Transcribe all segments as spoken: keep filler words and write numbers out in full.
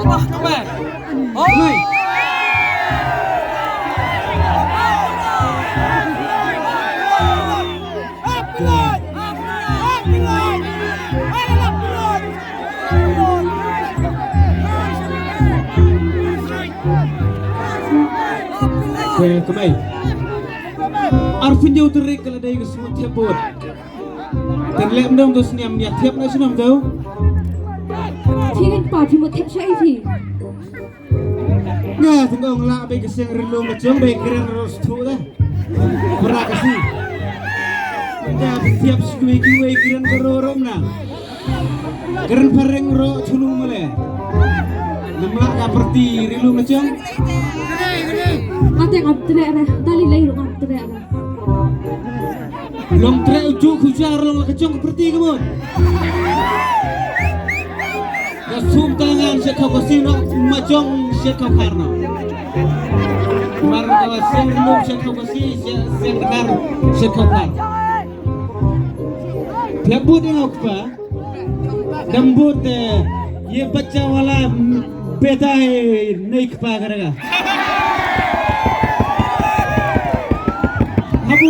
Wah, kemai. Oh. Kemai. Kemai. Kemai. Arphew hynñiew tarik ka la dei ka sngi thep vote. Te leh mdong to sniam ïa thep na sniam to. Phi ngan pa phi mo thep sha i phi. Nga teng ong lah bei ka seng rilum la jong bei kren ro sthu da. Pra ka si. Nga thep sku kiwei kren ro rom na. Kren pareng ro chunung male. Namla ka parti rilum la jong. Ate ngap tre re. Dali lei ro ngap tre re. Long treh u juk u jar long la ka jong ka pyrti ka mut. Ka sum ta ngan shet khawkasi noh, ma jong shet khawkhar noh. Mar ka seng lum shet khawkasi, shet, shet khar, shet khawkhar. Phi bud ïa u kpa. Dang bud te, ye bacha wala beta hai nahi kpa kar ga. Habu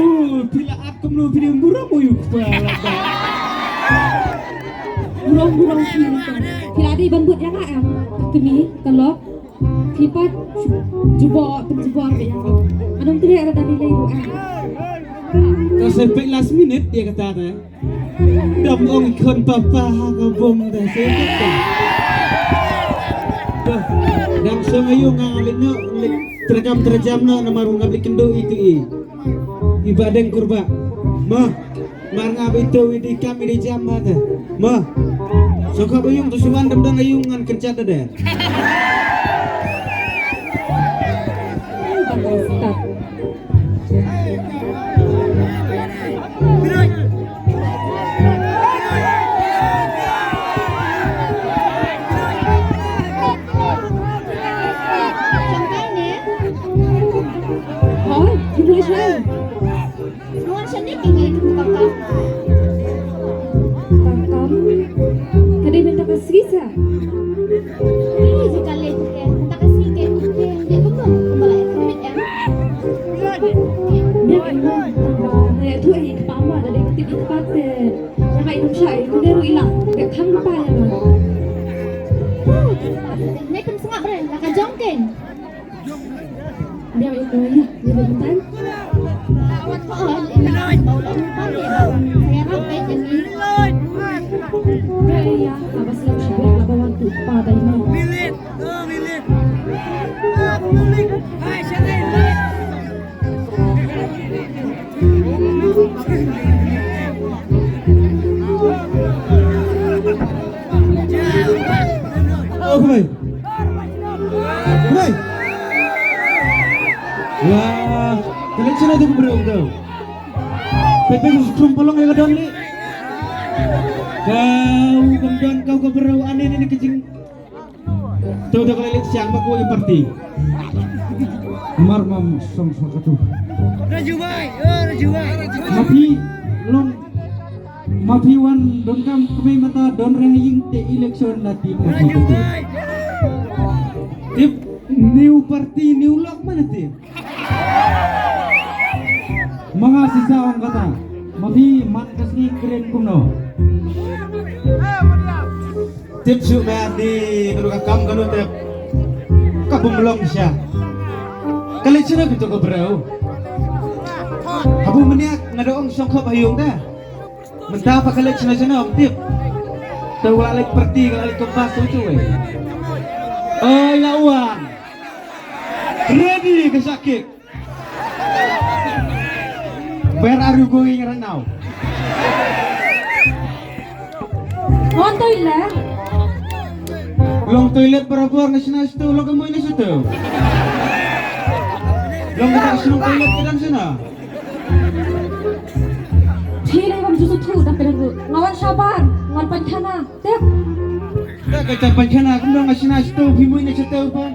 phi la at kumno phi dei burom ïa u kpa la da. Burom burom phi la. Phi la dei ban bud ïa nga em. Kmie ka lok. Phi pat jubor pynjubor ïa nga. Anong treh ra da dei lei ruh em. Ka sa peit last minute ïa kata te. Dam ong khun papa ha ka bong da se ka. Dang song ayu nga lek no lek terekam terejam no namar nga lek kendo itu i. Iba deng kurba. Ma, mar nga bito i di kam i di jam ma te. Ma. Sokap ayung tu suman dam dang ayung ngan kerja da de. Start. Hoi, ibu saya. Nuan sha ne ki ngi tu ka kam. Ka kam. Ka dei mynta ka sngi sa. Ai, ji ka lei tu ke. Mynta ka sngi ke. Ke, ke, ke, ke, ke, ke, ke, ke, ke. Dei ka imam. Dei tu ai ka pama da dei ka tip ka te. Ïa ka imam sha ai. Dei ru ila. Dei khang pa ïa ka. Ne kum sngap re. La ka jong ke. Biang ito ya, ya bentan. Oh, ini bau lo umpan ya, bau. Saya rapat ini. Ya, ya, apa sih yang sibuk, apa waktu, apa tadi mau? Lilit, oh, lilit. Ah, lilit. Hai, siapa ini? Oh, kumai. Kumai. Wah, kalian sana tu berau kau. Pepe strum polong ya don ni. Kau kemudian kau ke berau aneh ni kejing. To da ka la leit siang ba ko i parti. Mar mam song song ka tu. Raju bai, oh, raju bai. Ma phi long, ma phi wan don kam kmai mata don re ha ïing te election na ti ma phi. Raju bai. Tip new party new look mana tip. Ma nga shisha ong kata. Ma phi man ka sngi kren kumno. Tip shu mer di kano ka kam kano tip. Ka bym long sha. Ka leit shano kito ka briew. Habu mniak nga da ong shong khop ha ïung da. Mynta pa ka leit shano shano ong tip. Te u la leit party ka la leit kumpas tu tu wei. Oi la wan. Ready ka shah kick. Where are you going right now? On toilet. Long toilet barabor nga shna shto, long ka mui na shto. Long ka shna toilet ka dang shna. Phi ne bam ju suthu da pynang ru. Nga wan shabar, nga wan pynkhana. Tip. Da ka ta pynkhana kumno nga shna shto, phi mui na shto pa.